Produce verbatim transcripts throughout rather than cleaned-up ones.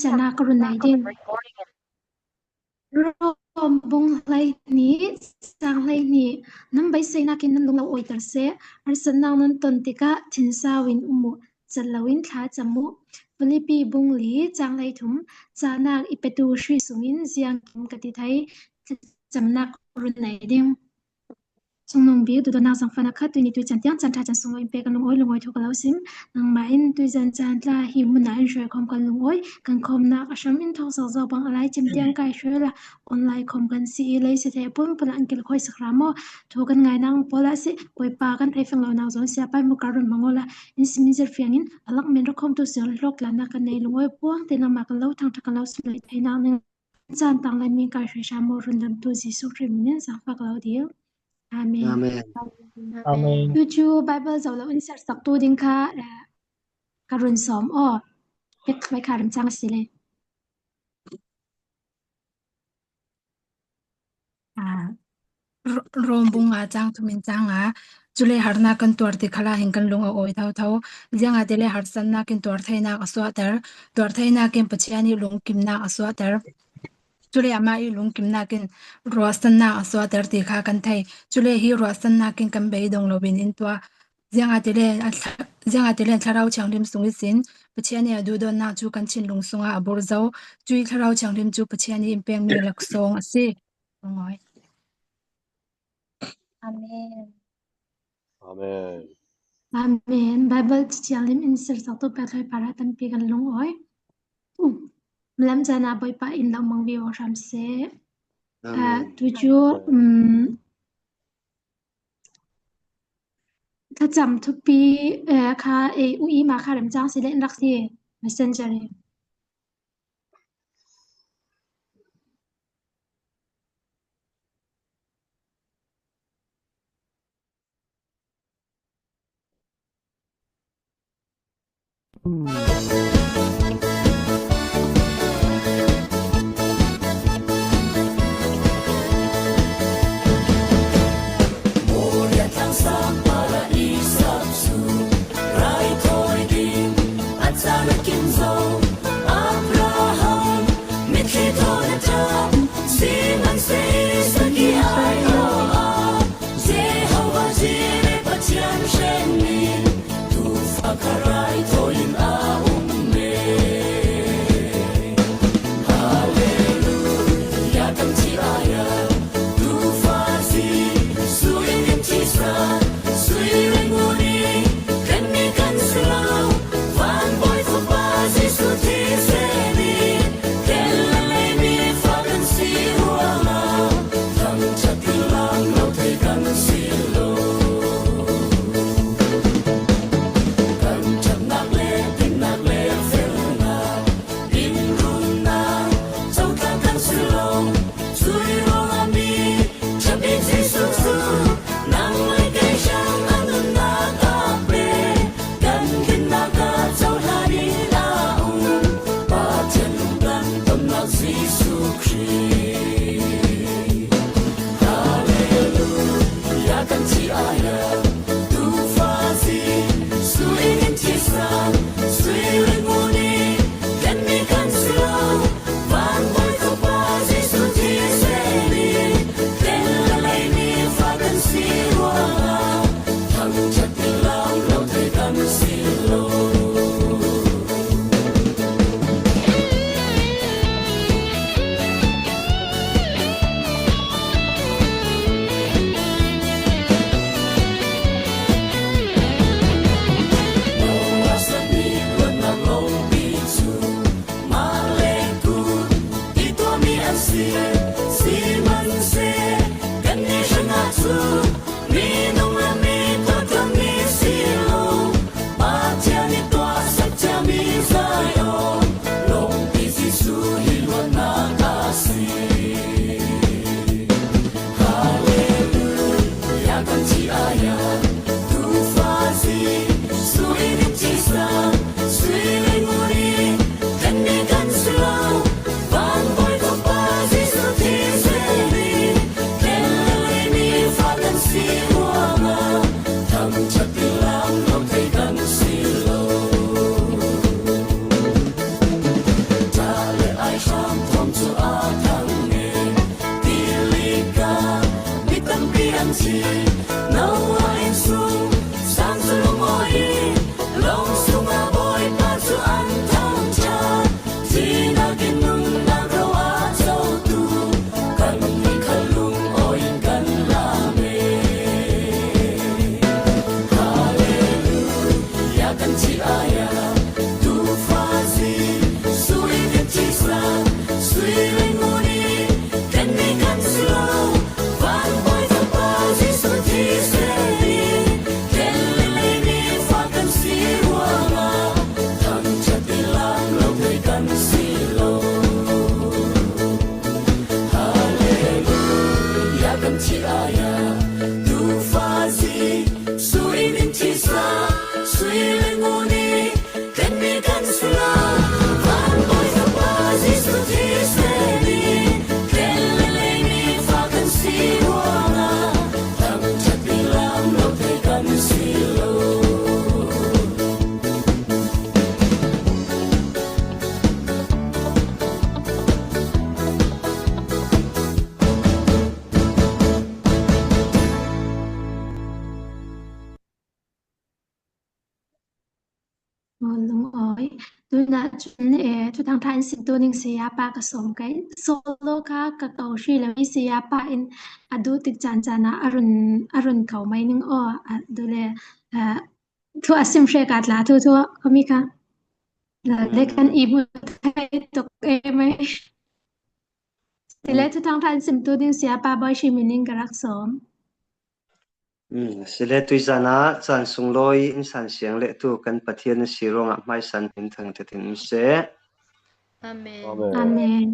Siatna ka run nei ding. Rom bung hleihnih, chang hleihnih. Nan beiseinakin nan lung lo awiter seh, harsatnak nan ton tikah thinsau in um uh, cat loin thlacam uh. Filipi bung li, chang hleithum. Cahnak i petu Khrih sungin ziangkim ka ti thei, thlacamnak run nei ding. Sungnung bik duhdawtnak zangfahnak khat tuini tuichan tiang caan ṭha caan sunglawi in pek kan lungawi, lungawi thu ka lo sim. Nangmah in tuizan caan tla hi hmun ah in hruai khawm kan lungawi, kan khawmnak a hram in thawk zawkzawk bang a lai cem tiang kai hruai la, online khawm kan si i lei si thei a pumpulak in kilkhawi sak hram aw. Thu kan ngainak pawl ah si, Bawipa kan thei feng lonak zong si a pai mu ka run hmang aw la, in sim in zir fiangin a lak men rakhawmtu si aw la, hlawktlannak kan nei lungawi puang te nangmah kan lo thangṭhat kan lo sim lei theinak ning caan tang le mi kai hruai hram aw, rundamtu Jesuh Khrih min in zangfak lo dil. Amen. Amen. Amen. Tu cu Bible zoh lo in siarsaktu ding kha, eh, ka run sawm aw. Pek kha remcang a si le. Ah, Ro-, Rom bung nga cang thum in cang a, cule harnak kan tuar ti khalah hin kan lung a awi thotho. Ziangahtile harsatnak in tuar theinak a suahter, tuar theinak in Pathian i lungkimnak a suahter. Cule amah i lungkimnak in ruahsannak a suahter ti kha kan thei. Cule hi ruahsannak in kan beidong loin in tuah. Ziangahtile a thla-, ziangahtile Thlarau Thianghlim sung ihsin Pathian i a duhdawtnak cu kan thinlung sungah a bur zo. Cui Thlarau Thianghlim cu Pathian i in pekmi laksawng a si. Lungawi. Amen. Amen. Amen. Bible thianghlim in siarsaktu pek thawi parah tampi kan lungawi. Malam caan ah Bawipa in lo mang ve aw hram seh. Ah, amen. Tu cu, um, thlacam thupi, eh, kha ei u i ma kha remcang si le in rak si messenger in. Tunah cun, eh, Thuthang ṭha in simtu ning saya pa ka sawm kei. Solo kha ka ko hri lo i saya pa in a duh tik caan caan ah a run, a run ko mai ning aw, a duh le, eh, thu a sim hre ka tla thu thu a mi kha. Le kan i hmu thei tuk e mai. Sile Thuthang ṭha in simtu ding saya pa Bawi Hri min in ka rak sawm. Um, sile tuizan ah caan sunglawi in san siang le tu kan Pathian a si ruangah hmaisan in thangṭhat in um seh. Amen. Amen.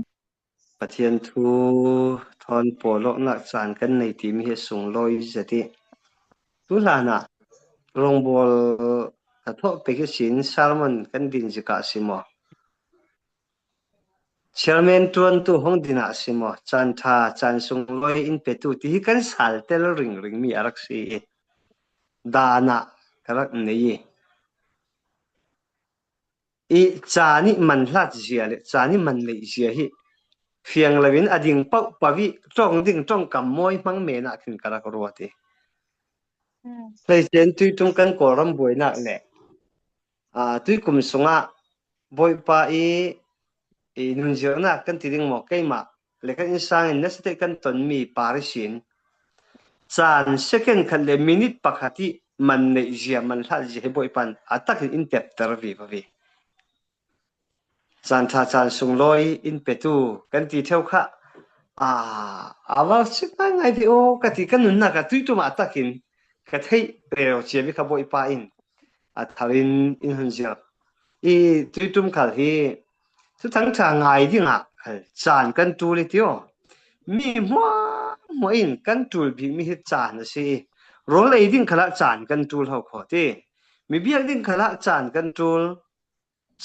Pathian thu thawn pawlawknak caan kan nei timi hi a sunglawi zet i tu hlanah rongbawl a thawh pek ihsin sermon kan din zikah a si maw? Chairman ṭuantu hong dinah a si maw? Caan ṭha, caan sunglawi in petu ti hi kan sal tel ringring mi a rak si i, dan ah ka rak nei i, i caan i man hlat zia le caan i man neih zia hi fiang loin a ding pauh pauh i ṭong ding ṭongkam mawi hmang men ah khin ka rak ruat i. Hleicen tuiṭum kan Kawlram buainak le, aa, tuikum sungah Bawipa i, i nunzirnak kan ti ding maw, keimah le kan innsang in nasa tein kan tonmi par ihsin caan second khat le minute pakhat i man neih zia, man hlat zia hi Bawipa in a takin in tepter vivo i. Caan ṭha, caan sunglawi in petu kan ti ṭheu kha, aa, a val si ngaingai ve aw ka ti, ka nunnak ah tuiṭum ah a takin ka theih rero cia mi kha Bawipa in a thar in in hun zir. I tuiṭum khal hi Thuthang ṭha ngai dingah khal caan kan ṭul i ti aw. Mi hmuahhmuah in kan ṭul bik mi hi caan a si i, rawl ei ding khalah caan kan ṭul ho khaw ti. Mi biak ding khalah caan kan ṭul.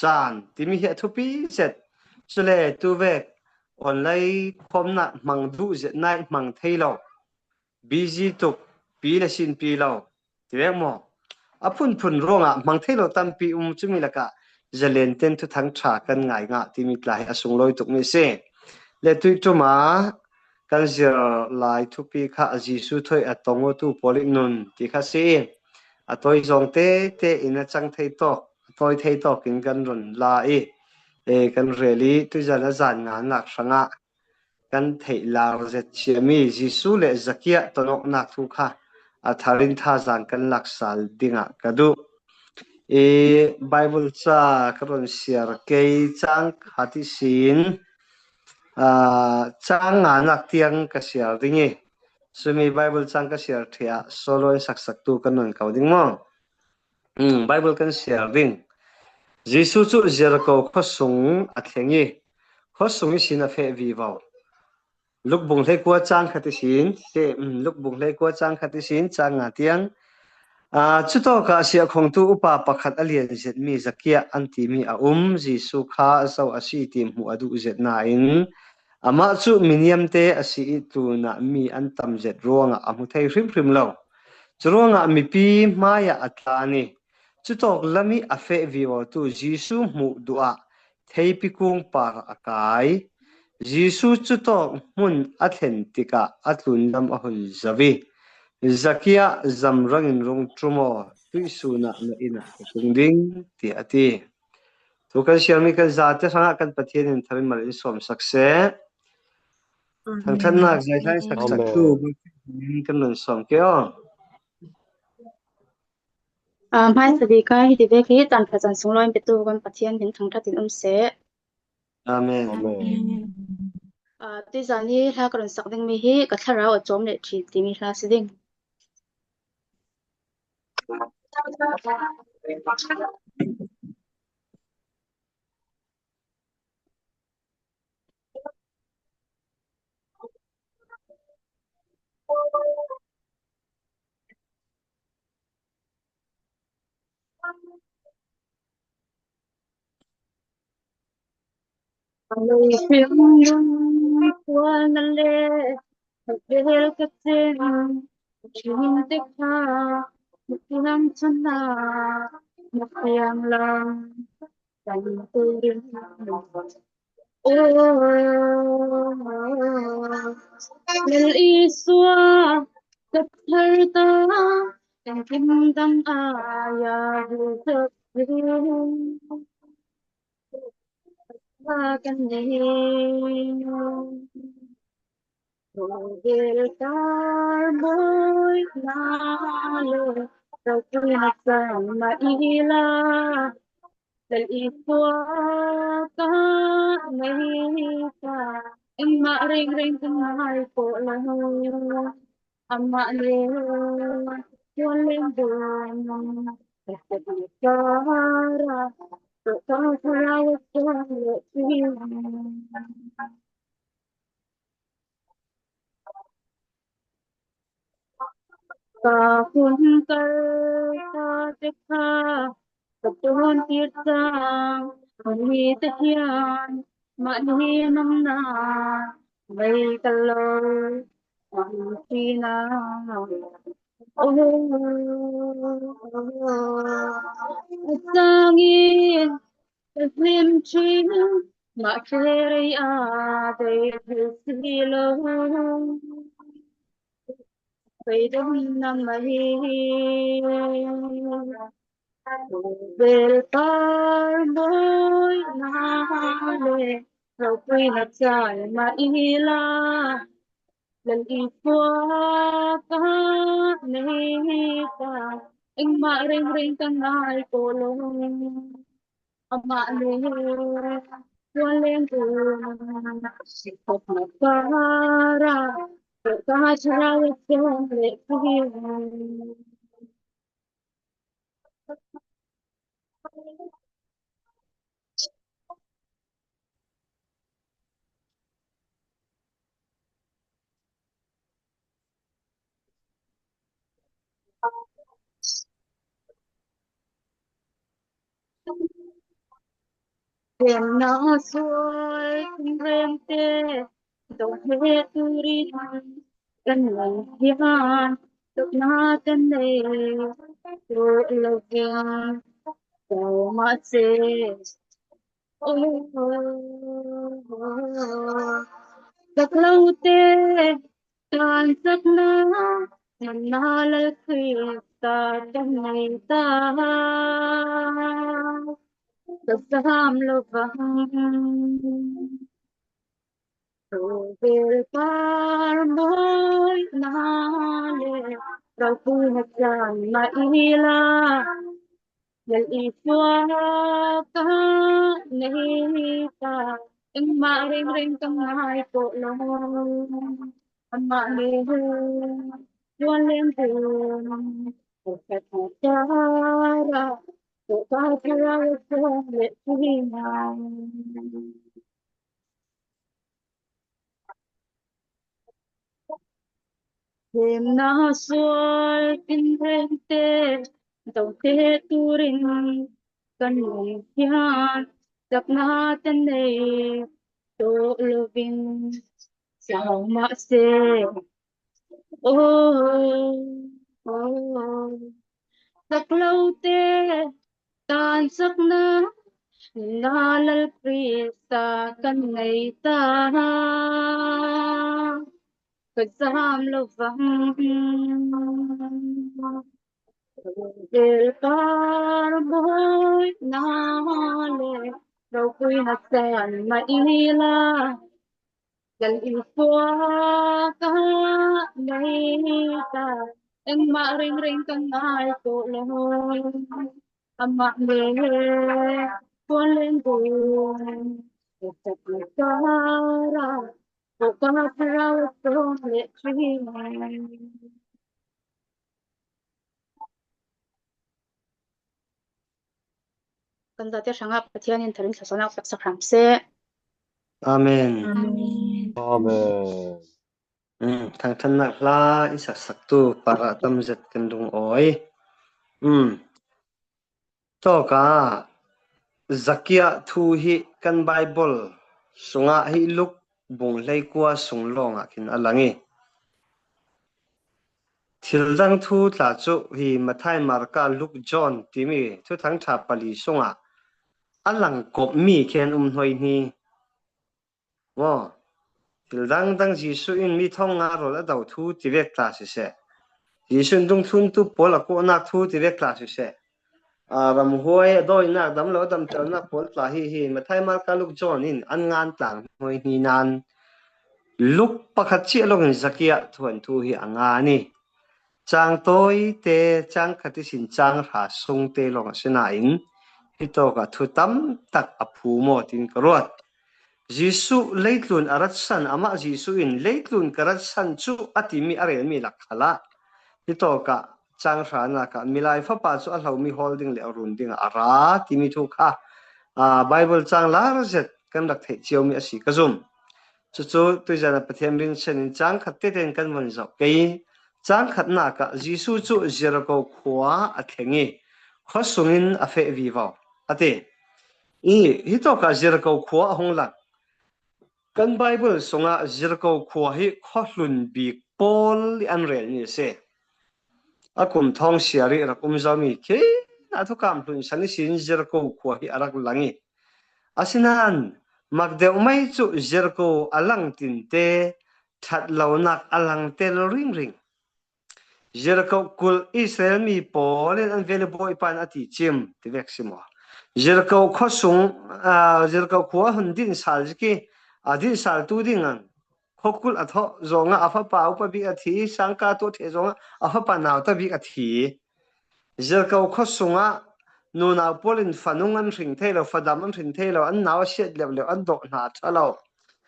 Caan timi hi a thupi zet. Cule tuvek online khawmnak hmang duh zet nai hmang thei lo. Busy tuk, pi le sin pi lo. Ti vek maw? A phunphun ruangah hmang thei lo tampi um, cumi lakah zalen ten Thuthang ṭha kan ngai ngah timi tla hi a sunglawi tukmi a si. Le tuiṭum ah kan zir lai thupi kha a Jesuh thawi a tong awtu pawl i nun ti kha si i, a tawi zawng tete in a cang thei tawk, a tawi thei tawk in kan run la i, e, kan rel i tuizan a zan nganak hrangah kan theih lar zet ciami Jesuh le Zakia tonawknak thu kha a thar in thazang kan laksal dingah ka duh. I Bible ca ka run siar kei, cang khat ihsin, aa, cang nganak tiang ka siar ding i, cumi Bible cang ka siar ṭheh ah solo in saksaktu kan nun ko ding maw? Um, Bible kan siar ding. Jesuh cu Jericho khuasung a thleng i, khuasung ihsin a feh vivo. Luk bung hleikua cang khat ihsin, te, um, Luk bung hleikua cang khat ihsin, cang nga tiang. Aa, cutawkah siahkhongtu upa pakhat a lian zetmi Zakia an timi a um. Jesuh kha zo a si ti hmuh a duh zet nain, amah cu miniamte a si i, tlunah mi an tam zet ruangah a hmu thei hrimhrim lo. Curuangah mipi hmaiah a tlan i, cutawk lam i a feh vivotu Jesuh hmuh duh ah theipi kung par a kai. Jesuh cutawk hmun a thlen tikah a tlunlam a hun zo i, Zakia, zamrang in rung ṭum aw, tuihsun ah na inn ah ka tlung ding, tiah a ti. Thu kan siarmi kan zate hrangah kan Pathian in thar in mal in sawmsak seh. Amen. Thangṭhatnak zaihla in saksaktu Amen. Kan nun sawm kei aw. Aa, hmaisa bik ah hiti vek hi caan ṭha caan sunglawi in petu kan Pathian min thangṭhat in um seh. Amen. Amen. Aa, tuizan i hla ka run sak dingmi hi ka thlarau a cawm le ṭhi timi hla si ding. kan nei. Vel tar mawi na le, ropui na chan ma ila, lal i pua ka nei ta, engmah reng reng kan ngai ko lo. Amah le, tuan leng dun, ka kara, ka kara, ka kara, ka hun kal ka te kha, ka tuan tir sang, ka ni te hian, mah ni mang na, mai ka lo, ang tina. Oh, oh, oh, oh. A sangin, ka hlim thin, mah kherei a dei thei si lo. Beidawngna mai hi. Vel tar mawi na le, ropuina chan ma ila, lal i pua ka nei ta, engmah reng reng ka ngai ko lo. Amah le, tuan leng dun, sikop na kara, ka kara, ka kara, ka kara. Lemna sual rem te, dawng he turin kan ngai hian, dawkna kan nei ruh lovin, tawmah se. Oh, oh, oh. Sak lo te, tan sakna, nunna lal Krista kan nei ta, ka zam lo vang. Vel tar mawi na le, ropuina chan ma ila, lal i pua ka nei ta, engmah reng reng ka ngai ko lo. Amah le, tuan leng dun, ka kara, ka kara, ka kara, ka kara. Hemna sual tin reng te, dawng te turin kan nei hian, sakna te nei tawh lovin, tawmah se. Oh, oh, oh. Sak lo te, tan sakna, nunna lal Krista kan nei ta, ka zam lo vang. Vel tar mawi na le, ropuina chan ma ila, lal i pua ka nei ta, engmah reng reng ka ngai ko lo. Amah le, tuan leng dun, ka kara, ka kara, ka kara, ka kara. Kan zate hrangah Pathianin tharin thlawsawna sak sak hram se. Amen. Amen. Amen. Um, thangthanna hla i sak saktu parah tam zet kan lungawi. Um. Tawka Zakia thu hi kan Bible sungah hi Luk bung hleikua sung lawngah khin a lang i. Thil dang thu tla chu hi Mathai, Marka, Luk, John timi thuthang tha pali sungah a lang kawp mi khen um hnuai hi. Maw? Thil dang dang Jesuh in mi thong nga rawl a do thu ti vek tla siseh. Jesuh in dungthluntu pawl a kuahnak thu ti vek tla siseh. a, ramhuai a dawinak, damlo a damtelnak pawl tla hi hi, Matthai, Marka, Luk, John in an ngan tlang hnuai hni nan, Luk pakhat ciah lawkin Zakia thuanthu hi a ngan i, cang tawite, cang khat ihsin cang hra sungte lawng a si nain, hitawkah thu tam tak a phum aw tiin ka ruat. Jesuh leitlun a ratsan, amah Jesuh in leitlun ka ratsan cu a timi a relmi lak khalah, hitawkah cang hranak ah milai fapa cu a hlomi hawl ding le a run dingah a ra timi thu kha, aa, Bible cang lar zet kan rak theih ciomi a si ka zum. Cucu tuizan ah Pathian rinsan in cang khat tete in kan von zoh kei. Cang khatnak ah Jesuh cu Jericho khua a thleng i khuasung in a feh vivo a ti. I hitawkah Jericho khua a hung lang. Kan Bible sungah Jericho khua hi khuahlun bik pawl i an relmi a si. A kum thawng siar i rak um zomi khi a thukam hlun san ihsin Jericho khua hi a rak lang i, asinain mak deuh mai cu Jericho a lang tinte ṭhat lonak a langtel ringring. Jericho kulh Israel mi pawl in an vel i Bawipa in a ti cim ti vek si maw? Jericho khuasung, aa, Jericho khua hun din sal zik i, a din sal tu ding an khuakulh a thawh zongah a fapa upa bik a thi, sangka tuah ṭheh zongah a fapa nauta bik a thi. Jericho khuasungah nunau pawl in fanung an hring thei lo, fadam an hrin thei lo, an nau a siat leuhleuh, an dawh hna a ṭha lo.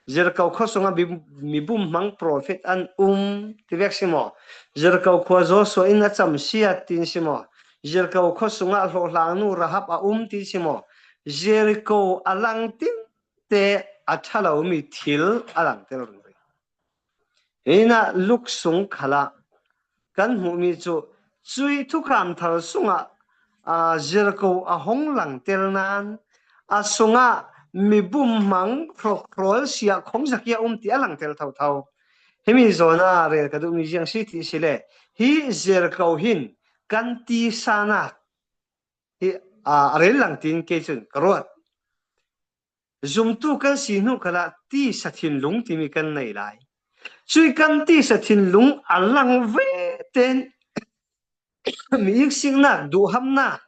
Jericho khuasungah mi, mi bumhmang profet an um ti vek si maw? Jericho khua Joshua in a camsiat tin si maw? Jericho khuasungah hlawhhlangnu Rahab a um tin si maw? Jericho a lang tin te a ṭha lomi thil a langtel ringring. Hinah Luk sung khalah kan hmuhmi cu cui thukam thar sungah, aa, Jericho a hong langtel nan a sungah mi bumhmang hrawkhrawl siah khong Zakia um ti a langtel thotho. Himi zawnah rel ka duhmi ziang si ti si le, hi Jericho hin kan tisanak hi, aa, a rel lang tiin kei cun ka ruat. Zumtu kan si hnu khalah tisa thinlung timi kan nei lai. Cui kan tisa thinlung a lang ve ten mi iksiknak, duhhamnak,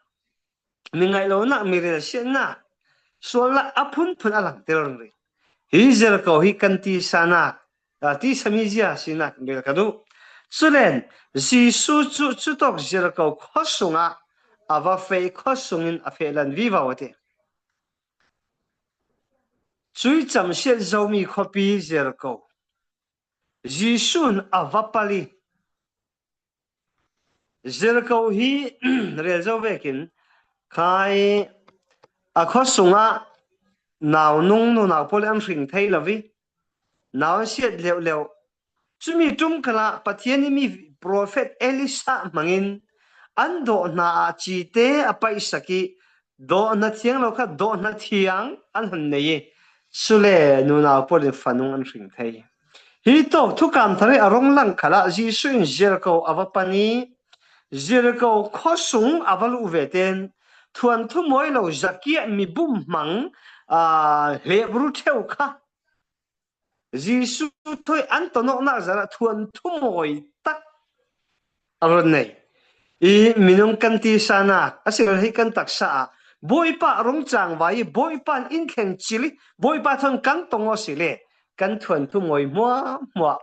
mi ngaihlonak, mi relsiatnak, sualnak a phunphun a langtel ringring. Hi Jericho hi kan tisanak, aa, tisa mi zia sinak bel ka duh. Culen Jesuh cu cutawk Jericho khuasungah a va feh, khuasung in a feh lan vivo a ti. Cui camsiat zomi khuapi Jericho Jesuh in a va pal i, Jericho hi rel zo vekin khai a khuasungah naunung nunau pawl an hring thei lo i, nau an siat leuhleuh. Cumi ṭum khalah Pathian i mi profet Elisha hmangin an dawh hna ah cite a paihsak i, dawh hna thiang lo kha dawh hna thiang an han nei i, cule nunau pawl in fanung an hring thei. Hi tawk thukam thar i a rung lang khalah Jesuh in Jericho a va pan i, Jericho khuasung a va luh ve ten thuanthu mawi lo Zakia mi bumhmang, aa, hlehbru ṭheu kha Jesuh thawi an tonawknak zarah thuanthu mawi tak a run nei. I minung kan tisanak a si lo hi kan taksa ah Bawipa rung cangvai i Bawipa in thleng cil i Bawipa thawn kan tong aw si le kan thuanthu mawi hmuahhmuah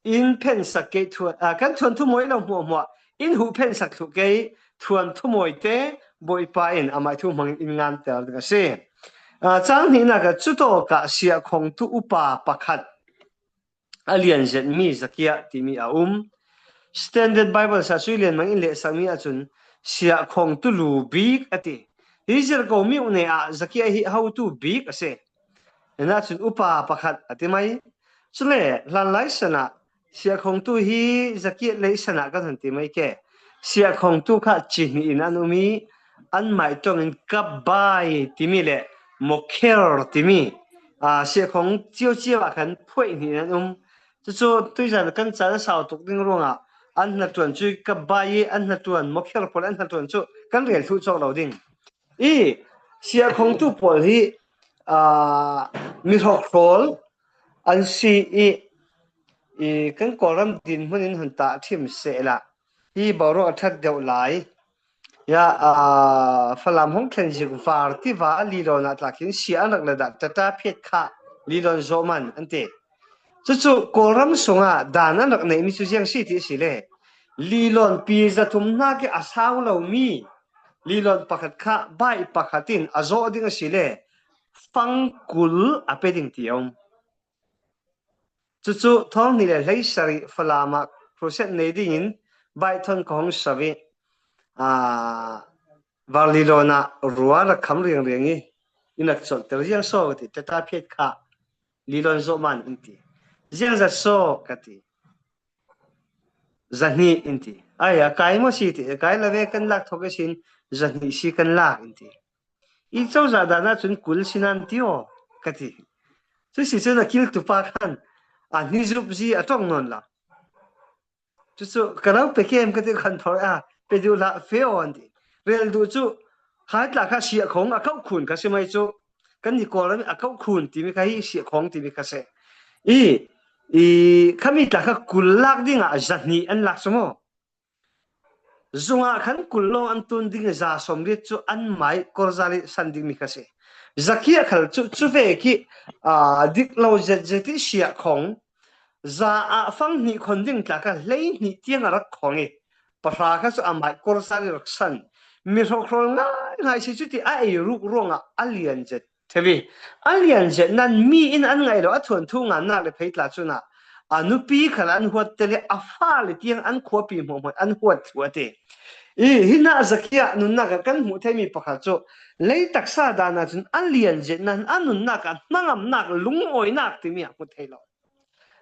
in phensak kei thuan, aa, kan thuanthu mawi lo hmuahhmuah in huh phensak thluh kei thuanthu mawite Bawipa in amah thu hmangin in nganter ding a si. Aa, cang hnihnak ah cutawkah siahkhongtu upa pakhat a lian zetmi Zakia timi a um. Standard Bible sasui lian mang in lehsakmi ahcun siahkhongtu lu bik a ti. Hi Jericho mi unek ah Zakia hi hotu bik a si. Hinah cun upa pakhat a ti mai. Cule hlanlai san ah siahkhongtu hi Zakia lei san ah kan han ti mai ke. Siahkhongtu kha cihnih in an um i an maiṭong in kabbai timi le mokher timi, aa, siahkhong ciocio ah khan phuaih hnih in an um. Cucu tuizan kan caan sau tuk ding ruangah an hnaṭuan cu kabbai i an hnaṭuan mokher pawl an hnaṭuan cu kan rel thluh cawk lo ding. I siahkhongtu pawl hi, aa, mi hrawkhrawl an si i, i kan Kawlram dinhmun in hun tahṭhim sehla hi boruak a ṭhat deuh lai. Ya, aa, Falam hong thlen zik var tiva Lilawn ah tlakin sia an rak la dah, tata phiat kha Lilawn zawh man an ti. Cucu Kawlram sungah dan an rak neihmi cu ziang si ti a si le, Lilawn pi zathum hnak i a sau lomi Lilawn pakhat kha baih pakhat in a zawh ding a si le, fang kul a pe ding ti a um. Cucu thawng hnih le hleisarih Falam ah crusade nei dingin baih thawn ka hong sau i, aa, Var Lilawn ah rua rak kham riangriang i, in rak colhter ziang saw ka ti, tata phiat kha Lilawn zawh man in ti. Ziang zat saw ka ti. Zahnih in ti. Ai, a kai maw si ti, a kai la ve kan lak thawk i sin, zahnih si kan lak in ti. I cozah dan ah cun kul si nan ti aw, ka ti. Cu si cun a kiltu pa khan a hnizup zi a ṭong nawn lo. Cucu ka lo pe kem ka ti khan thawh a pe duh hlah fe aw an ti. Rel duh cu khai tla kha siah khawng a kauh khun kha si mai cu kan ni Kawlram i a kauh khun timi kha hi siah khawng timi kha si. I, i khami tla kha kul lak dingah zahnih an lak cu maw? Zungah khan kul lawng an tun ding i za sawmriat cu an mai korzal i san dingmi kha si. Zakia khal cu cuvek i, aa, dik lo zetzet i siah khawng, za ah fang hnih khon ding tla kha hlei hnih tiang a rak khawng i, pahra kha cu a mai korzal i rak san. Mi hrawkhrawl ngaingai si cu ti a ei ruk ruangah a lian zet theu i, a lian zet nan mi in an ngaih lo a thuanthu ngannak le phei tla cun ah a nupi khal an huat tel i a fale tiang an khuapi hmuahhmuah an huat thluah ti. I, hinah Zakia nunnak ah kan hmuh theimi pakhat cu lei taksa dan ah cun a lian zet nan a nunnak ah hnangamnak, lungawinak timi ah hmu thei lo.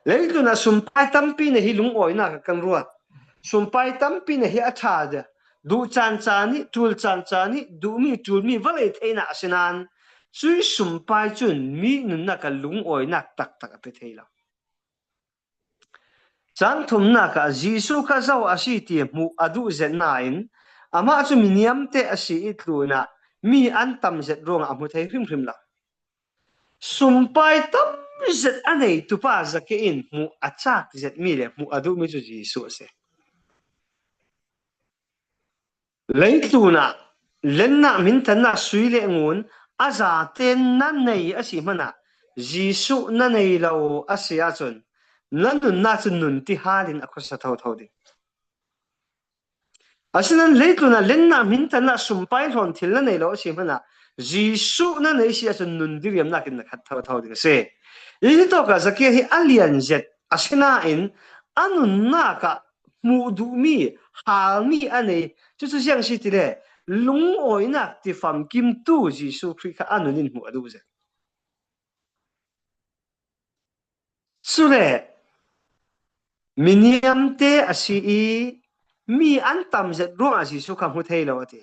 Leitlun ah sumpai tampi nei hi lungawinak ah kan ruat. Sumpai tampi nei hi a ṭha cia. Duh caan caan i, ṭul caan caan i, duhmi ṭulmi vawlei theihnak a si nain, cui sumpai cun mi nunnak ah lungawinak taktak a pe thei lo. Cang thumnak ah Jesuh kha zo a si ti hmuh a duh zet nain, amah cu miniamte a si i tlunah mi an tam zet ruangah a hmu thei hrimhrim lo. Sumpai tam zet a neitu pa Zakia in hmuh a cak zetmi le hmuh a duhmi cu Jesuh a si. Leitlun ah lennak, minthannak, sui le ngun a zaten na nei a si hmanah Jesuh na nei lo a si ahcun na nunnak cu nun ti hal in a khuasa thotho ding. Asinain leitlun ah lennak, hminthannak, sumpai hlawn thil na nei lo a si hmanah Jesuh na nei si ahcun nun diriamnak in na khat thotho ding a si. I hitawk ah Zakia hi a lian zet a si nain a nunnak ah hmuh duhmi, halmi a nei. Cucu ziang si ti le, lungawinak tifamkimtu Jesuh Khrih kha a nun in hmuh a duh zet. Cule miniamte a si i mi an tam zet ruangah Jesuh kha hmu thei lo a ti.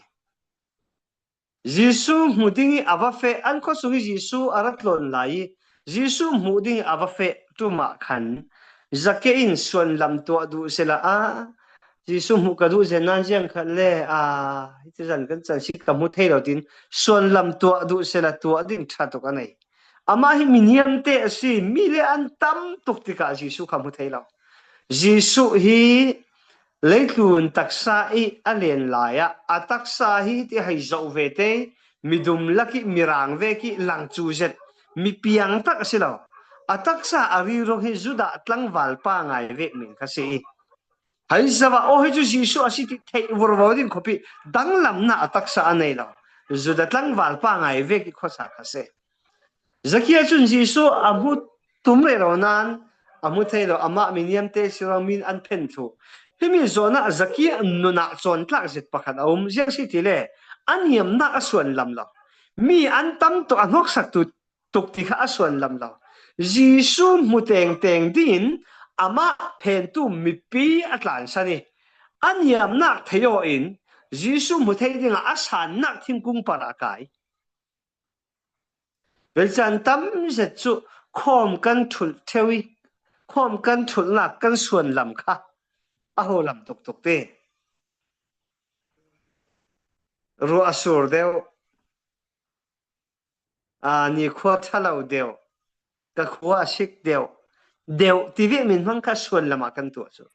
Jesuh hmu ding i a va feh, an khuasung i Jesuh a ra tlawn lai i Jesuh hmuh ding i a va feh ṭum ah khan Zakia in suanlam tuah duh sila a, Jesuh hmuh ka duh zen nan ziang khat le a, hiti zan kan can si ka hmu thei lo tin suanlam tuah duh sila tuah ding ṭha tuk a nei. Amah hi miniamte a si, mi le an tam tuk tikah Jesuh kha hmu thei lo. Jesuh hi leitlun taksa i a len lai ah a taksa hi ti hei zoh ve te, midum lak i, mirang vek i, langcu zet, mipiang tak a si lo. A taksa a rilru hi Judah tlangval pa ngai vek min kha si i, hei zova aw hi cu Jesuh a si ti theih vorvo ding khuapi danglamnak a taksa a nei lo. Judah tlangval pa ngai vek i khuasa kha si. Zakia cun Jesuh a hmu tum rero nan a hmu thei lo, amah miniamte si ruang min an phen thlu. Himi zawn ah Zakia nunah cawntlak zet pakhat a um. Ziang si ti le, a niamnak a suan lam lo. Mi an tam tuk a hnawksak tu tuk ti kha a suan lam lo. Jesuh hmu tengteng dingin amah phentu mipi a tlansan i a niamnak thei aw in Jesuh hmu thei dingah a sannak thingkung par a kai. Vei caan tam zet cu khawm kan ṭhulh ṭheu i, khawm kan ṭhulhnak kan suan lam kha a ho lam tuktuk ti. Ruah a sur deuh, aa, nikhua ṭha lo deuh, ka khua a sik deuh, deuh ti ve min hmang kha suan lam ah kan tuah cu.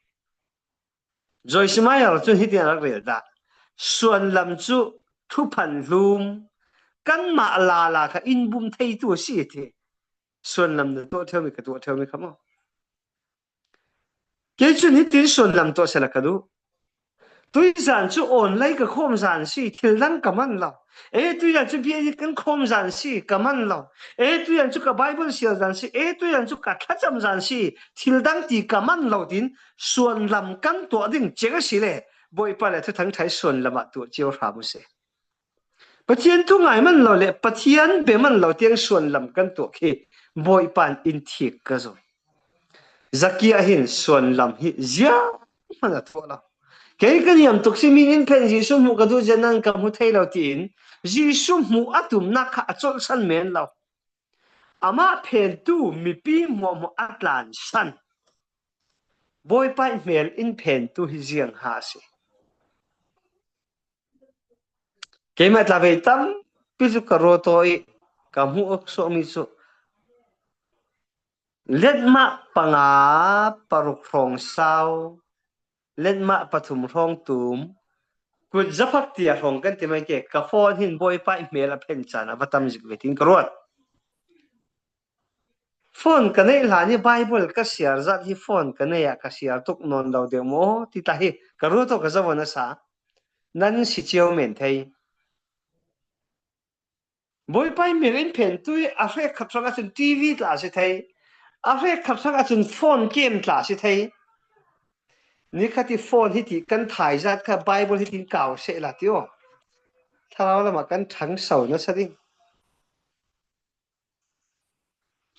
Joyce Meyer cun hitiang rak rel dah, Suanlam cu thuphan hlum, kanmah lala kha in bum theitu a si ti. Suanlam na tuah ṭheu mi, ka tuah ṭheu mi kha maw? Kei cun hitin suanlam tuah sela ka duh. Tuizan cu online ka khawm zan si, thil dang ka man lo. E, tuizan cu biakinn kan khawm zan si, ka man lo. E, tuizan cu ka Bible siar zan si, e, tuizan cu ka thlacam zan si, thil dang ti ka man lo, tin suanlam kan tuah ding cek a si le, Bawipa le Thuthang ṭha suanlam ah tuah cio hram u sih. Pathian thu ngai man lo le Pathian bia man lo tiang suanlam kan tuah khi Bawipa in thik ka zong. Zakia hin suanlam hi zianghman a tuah lo. Kei ka niam tuk si, mi in phen Jesuh hmuh ka duh zia nan ka hmu thei lo tiin Jesuh hmuh a tumnak kha a colhsan men lo. Amah phentu mipi hmuahhmuah a tlansan. Bawipa hmel in phentu hi ziang ha a si. Keimah tla vei tampi cu ka rawtaw i ka hmuh awk suakmi cu letmah panga paruk hrawng sau, letmah pathum hrawng tum, kut zaphak tia hrawng kan ti mai ke, ka phone hin Bawipa hmel a phen caan a va tam zik ve tin ka ruat. Phone ka neih hlan i Bible ka siar zat hi phone ka neih ah ka siar tuk nawn lo deuh maw ti tla hi ka ruat aw ka zoh a sa. Nan si cio men thei. Bawipa hmel in phentu i a hrekkhat hrang ahcun T V tla a si thei, a hrekkhat hrang ahcun phone kem tla a si thei. Nikhat i phone hiti kan thai zat kha Bible hitin kau seh la ti aw. Thlarau lamah kan ṭhangso nasa ding.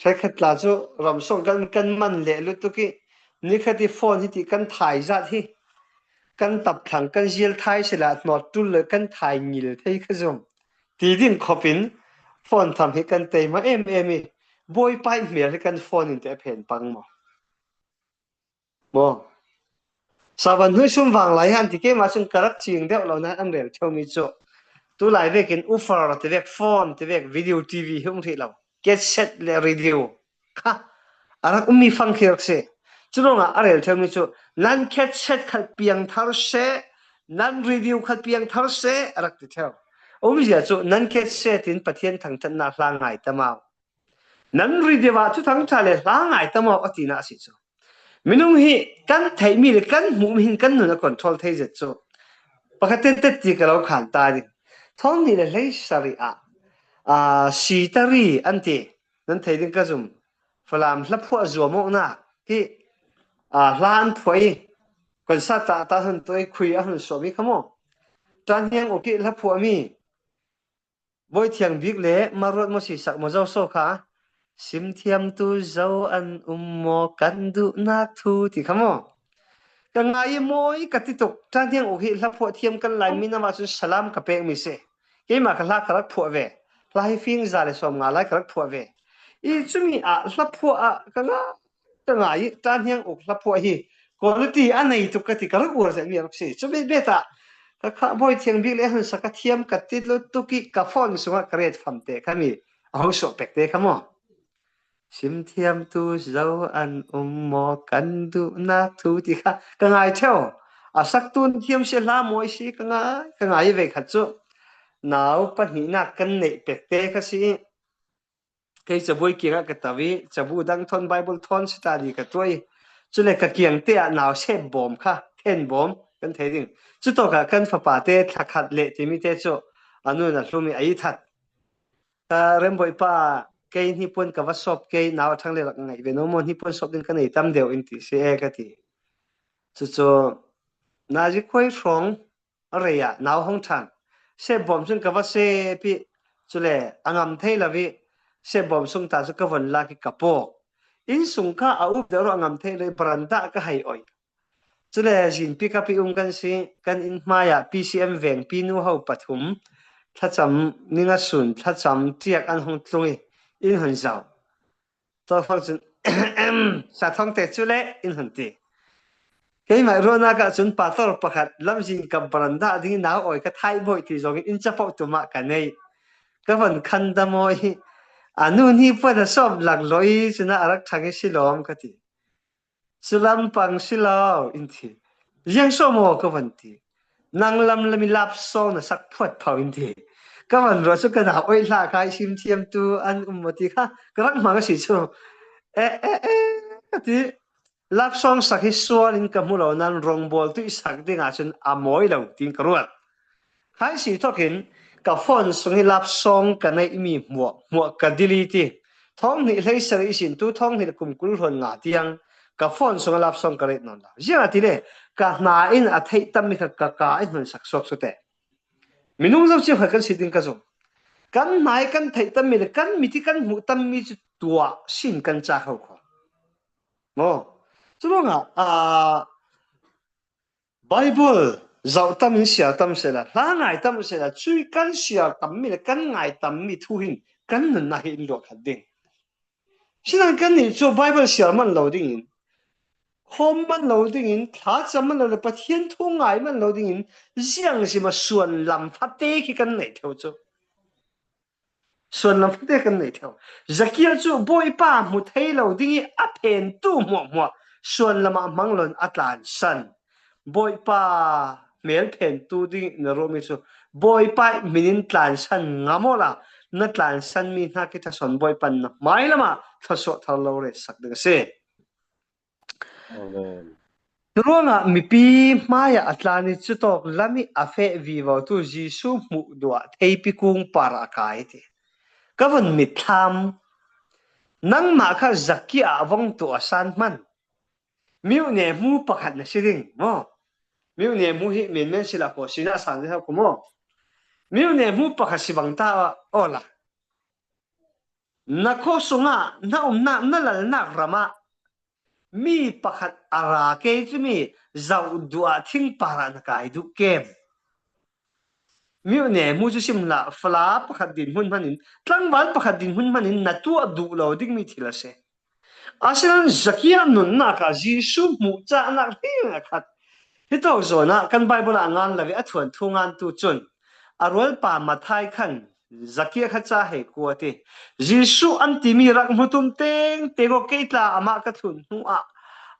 Hrekkhat tla cu ram sawng kan, kan man leh lutuk i nikhat i phone hiti kan thai zat hi kan tapthlang kan zial thai sila hnawt tul le kan thai ngil thei kha zong ti ding khop in phone tham hi kan tei ma em em i Bawipa hmel hi kan phone in te a phen pang maw? Maw? Saban hnui sum vang lai han ti keimah cun ka rak cing deuh lo nan an rel ṭheu mi cu tu lai vekin ufer ti vek, phone ti vek, video T V hi um hrih lo. Cassette le radio kha a rak ummi fang khi rak si. Cu ruangah a rel ṭheu mi cu nan cassette khat piang thar seh, nan radio khat piang thar seh a rak ti ṭheu. Umzia cu nan cassette in Pathian thangṭhatnak hla ngai tamau. Nan radio ah Thuthang ṭha le hla ngai tamau a tinak a si cu. Minung hi kan theihmi le kan hmuhmi hin kan nun a control thei zet cu. Pakhat tetet ti ka lo khan ta ding. Thawng nih le hleisarih ah, aa, sitari an ti. Nan thei ding ka zum. Falam hlaphuah zuam awknak hi, aa, hla an phuah i, concert ah ta hun tuah i, khui a hun suahmi kha maw? Ṭanhniang uk i hlaphuahmi Bawi Thiang Bik le Maruat Mawsi sak maw Zoso kha simthiamtu zo an um maw kan duhnak thu ti kha maw? Ka ngai i mawi ka ti tuk. Ṭanhniang uk hi hlaphuah thiam kan lai mi namah cun salam ka pekmi si. Keimah ka hla ka rak phuah ve. Hla hi fing za le sawm nga lai ka rak phuah ve. I cumi ah hlaphuah ah ka nga ka ngai i ṭanhniang uk hlaphuah hi quality a nei tuk ka ti, ka rak uar zetmi a rak si. Cumi bet ah ka kha Bawi Thiang Bik le a hun sak ka thiam ka ti lutuk i ka phone sungah ka ret fam te kha mi a ho suah pek te kha maw? Simthiamtu zo an um maw kan duhnak thu ti kha ka ngai ṭheu. A sak tun thiam si hla mawi si ka ngai, ka ngai i veikhat cu nau pahnihnak kan neih pek te kha si i kei cabuai kiangah ka to i, cabu dang thawn Bible thawn si ta dih ka tuah i, cule ka kiang te ah nau sep bawm kha, then bawm kan thei ding. Cutawkah kan fapa te thlakhat leh timi te cu a nun a hlum i a i that. Ka Rembawi pa, kei hnipuan ka va sawp, kei nau a ṭhang le rak ngaih ve no maw, hnipuan sawp ding ka nei tam deuh in ti si e ka ti. Cucu nazi khuai hrawng a rei ah nau hong ṭhan. Sep bawm cun ka va sep i, cule a ngam thei lo i, sep bawm sung ta cu ka von lak i ka pawk. Inn sung kha a up deuh ruah a ngam thei lo i, baranda ka hei oih. Cule zin pickup i um kan si, kan inn hmai ah P C M vengpi nu ho pathum, thlacam ninga sun, thlacam tiak an hong tlung i, in hon zau. Tawfang cun sa thawngte cu le in hun ti. Keimah ruahnak ah cun pastor pakhat lamzin ka baranda ding i nau awi ka thaih bawih ti zongin in capoh tum ah ka nei. Ka van khan damaw i a nu hnipuan a sawm lak lo i cun a rak ṭhang i si lawm ka ti. Cu lampang si lo in ti. Ziang sawm aw ka van ti. Nang lam lam i love song na sak phuat pho in ti. Ka van ruah chu ka na oi hla khai sim thiam tu an um maw ti kha. Ka rak hmang a si chu. E, e, e, ka ti. Love song sak hi sual in ka hmu lo nan rawngbawl tu i sak ding ah chun a mawi lo tin ka ruat. Khai si thokin ka phone sung hi love song ka nei mi hmuah, hmuah ka delete i. Thawng hnih hleisari i sin tu thawng hnih le kum kul hluan nga tiang ka phone sung a love song ka rate nawn lo. Ziang a ti le ka hna in a theih tam mi kha ka ka in hun sak suak sute. Minung zo chiang khat kan si ding ka zong. Kan hna i kan theih tam mi le kan mit i kan hmuh tam mi chu tuah sin kan cha kho kho. Maw? Chu ruangah, a, Bible zauh tam in siar tam sela, hla ngai tam sela, chui kan siar tam mi le kan ngai tam mi thu hin kan nunna hi in luah khat ding. Sinan kan nih cu Bible siar man lo dingin, khawm man lo dingin, thlacam man lo le Pathian thu ngai man lo dingin, ziang zima suan lam fate khi kan nei theu cu. Suan lam fate kan nei theu. Zakia cu Bawipa hmu thei lo ding i a phentu hmuahhmuah suan lamah hmang loin a tlansan. Bawipa hmel phentu ding na ruahmi cu Bawipa i min in tlansan ngam awla na tlansanmi hna kithasawn Bawipa na hmai lamah thluasuah thar lo retsak ding a si. Amen. Curuangah mipi hmaiah a tlan i cutawk lam i a feh vivo tu Jesuh hmuh duah theipi kung par a kai ti. Ka vun mitthlam. Nangmah kha Zakia ah vong tuah a san hman. Miuhne hmu pakhat na si ding maw? Miuhne hmu hi menmen sila ko sina san ding ko maw? Miuhne hmu pakhat si bang ta awla. Na khaw sungah na umnak, na lalnak ramah mi pakhat a ra kei cu mi zauh duah thing parah na kai duh kem? Miuhne hmu cu sim hlah, fala pakhat din hmun hmanin, tlangval pakhat din hmun hmanin na tuah duh lo dingmi thil a si. Asinan Zakia nunnak ah Jesuh hmuh cahnak hlei a khat. Hi tawk zawn ah kan Bible ah a ngan lo i a thuanthu ngan tu cun a rualpa Mathai khan Zakia kha ca hei kua ti. Jesuh an timi rak hmu tum teng teng aw kei tla amah ka thlun hnu ah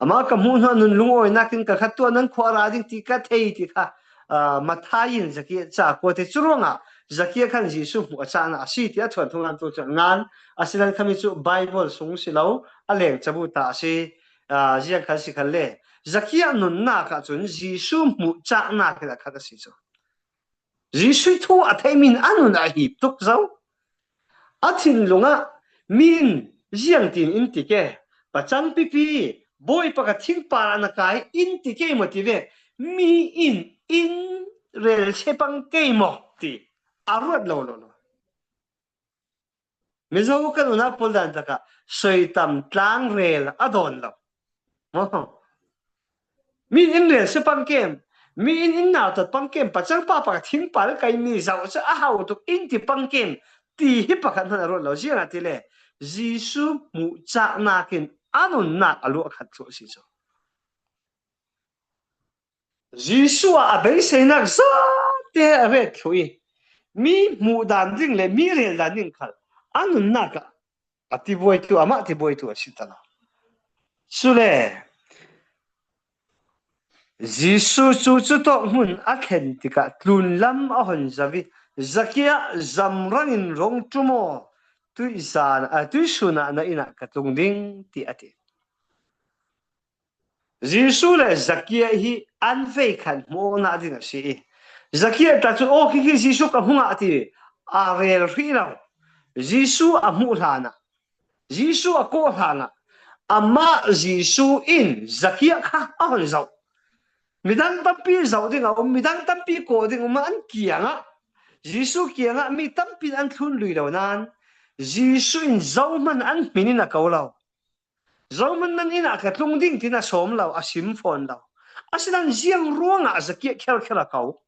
amah ka hmuh hnu ah nun lungawinak in ka khat tuah nan khua a ra ding ti ka thei ti kha, aa, Mathai in Zakia ca kua ti. Curuangah Zakia khan Jesuh hmuh a cahnak a si ti a thuanthu ngan tu cun ngan a si. Nan khami cu Bible sung si lo, a leng cabu ta a si. Aa, ziang khan si khan le Zakia nunnak ah cun Jesuh hmuh cahnak in a khat a si cu. Jesuh thu a theih min a nun a hip tuk zo. A thinlung ah mi in ziang tin in ti ke, pacang pipi, Bawipa ka thingpar ah na kai in ti ke maw ti ve, mi in in rel che pang ke maw ti a ruat lo lo lo. Mizo kan unau pawl dan takah soitam tlang rel a dawn lo. Mi in rel si pang kem, mi in in nautat pang kem, pacang papa thingpar kai mi zau si a hau tuk in ti pang kem, ti hi pakhat hman a ruat lo ziang a ti le, Jesuh hmuh cahnak in a nunnak a luah khat thluah si cu. Jesuh ah a beiseinak zate a ret thluh i, mi hmuh dan ding le mi rel dan ding khal a nunnak ah a tibuaitu, amah tibuaitu a si ta lo. Cule Jesuh cu cutawk hmun a thlen tikah tlunlam a hon zo i, Zakia, zamrang in rong ṭum aw, tuihzan, a, tuihsun ah na inn ah ka tlung ding, ti a ti. Jesuh le Zakia hi an vei khan hmuh awknak ding a si i, Zakia ta cu, aw, khi khi Jesuh ka hmu ngah ti, a rel hrih lo. Jesuh a hmuh hlan ah, Jesuh a kawh hlan ah, amah Jesuh in Zakia kha a hon zoh. Midang tampi zoh ding a um, midang tampi kawh ding a um, an kiangah, Jesuh kiangah mi tampi an thlun lui lo nan, Jesuh in zohman an hmin in a ko lo. Zohman nan inn ah ka tlung ding tin a sawm lo, a sim fawn lo. Asinan ziang ruangah Zakia kherkher a ko?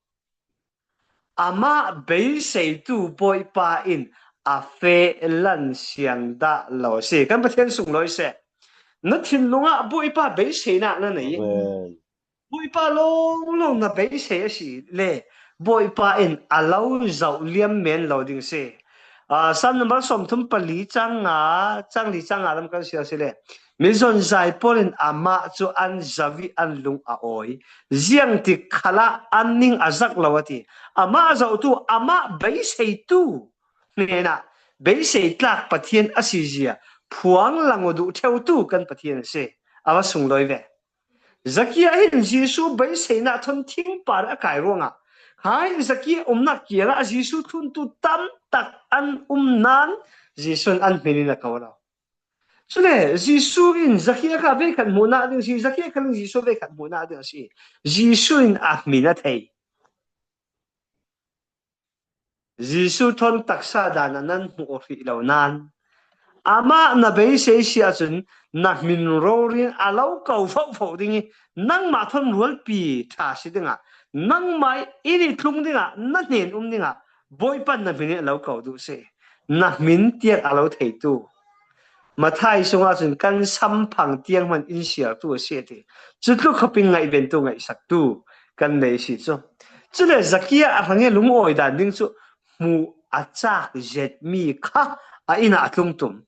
Amah beiseitu Bawipa in a feh lan siang dah lo a si. Kan Pathian sunglawi seh. Na thinlung ah Bawipa beiseinak na nei. Amen. Bawipa lawnglawng na beisei a si le Bawipa in a lo zoh liam men lo ding si. Aa, Sam number sawmthum pali chang nga, chang li chang nga lam kan siar si le. Mizonzai pawl in amah cu an zau i an lung a awi. Ziangtik khalah an ning a zak lo a ti. Amah zohtu, amah beiseitu hnenah beisei tlak Pathian a si zia phuang lang aw duh ṭheutu kan Pathian a si. A va sunglawi ve. Zakia hin Jesuh beiseina thawn thing par a kai ruangah, hai Zakia umnak kiangah Jesuh thluntu tam tak an um nain Jesuh in an hmin in a ko lo. Cule Jesuh in Zakia kha veikhat hmuhnak ding a si, Zakia kha in Jesuh veikhat hmuhnak ding a si. Jesuh in a hmin a thei. Jesuh thawn taksa dan ah nan hmuh aw hrih lo nain, amah na beisei si ahcun na hmin rori in a lo ko fohfoh ding i, nangmah thawn rualpi ṭha si dingah, nangmah i inn i tlung dingah, na hnen um dingah Bawipa na hmin in a lo ko duh si. Na hmin tiang a lo theitu. Mathai sungah cun kan samphang tiang hman in siartu a si a ti. Cutluk khawpin ngaihventu ngaihsaktu kan nei si cu. Cule Zakia a hrang i lungawi dan ding cu hmuh a cak zetmi kha a inn ah a tlung tum.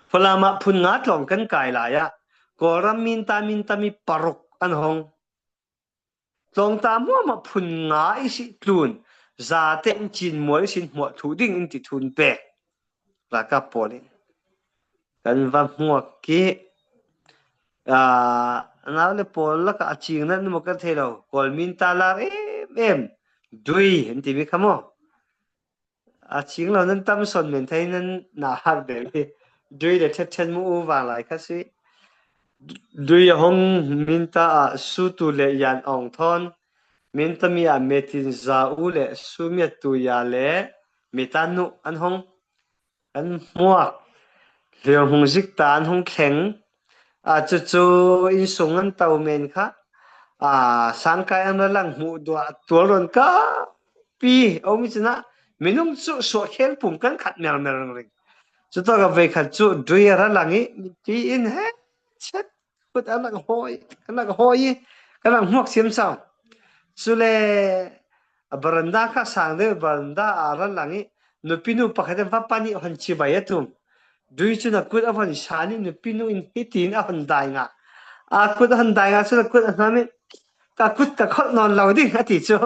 Falam ah phun nga tlawng kan kai lai ah Kawlram minta, minta mi paruk an hong. Tlawngta hmuahhmuah phun nga i si tlun, zate in cin mual i sin hmuah thluh ding in ti thun pek. Ralkap pawl in kan va hmuak i, aa, nau le pawl lakah a cing nan maw kan thei lo. Kawl minta lar em em, dui an timi kha maw? A cing lo nan tam sawn men thei nan na hak deuh hi. Dui le ṭhetṭhen mu u vanglai kha si. Dui a hong minta ah Sutu le Yan Aung Thawn, minta mi ah Metin Za U le Sumiat Tu Ya le Mitan Nu an hong, an hmuak. Hliang hung zik ta an hung thleng. A cucu innsung an to men kha, a, sangkai an ra lang hmuh duah tual rawn ka pi a um i cunah minung cu suahkhel pum kan khat mermer ringring. Cutawk a veikhat cu dui a ra lang i mipi in he chet kut an rak hawi, an rak hawi i kan rak hmuak siam sau. Cule a baranda kha sang deuh, baranda a ra lang i nupi nu pakhat in va pan i hon cibai a tum. Dui cun a kut a von san i nupi nu in hitin a hon dai ngah. A kut a hon dai ngah cun a kut a hnam i, "Ka kut ka kholh nawn lo ding," a ti cu.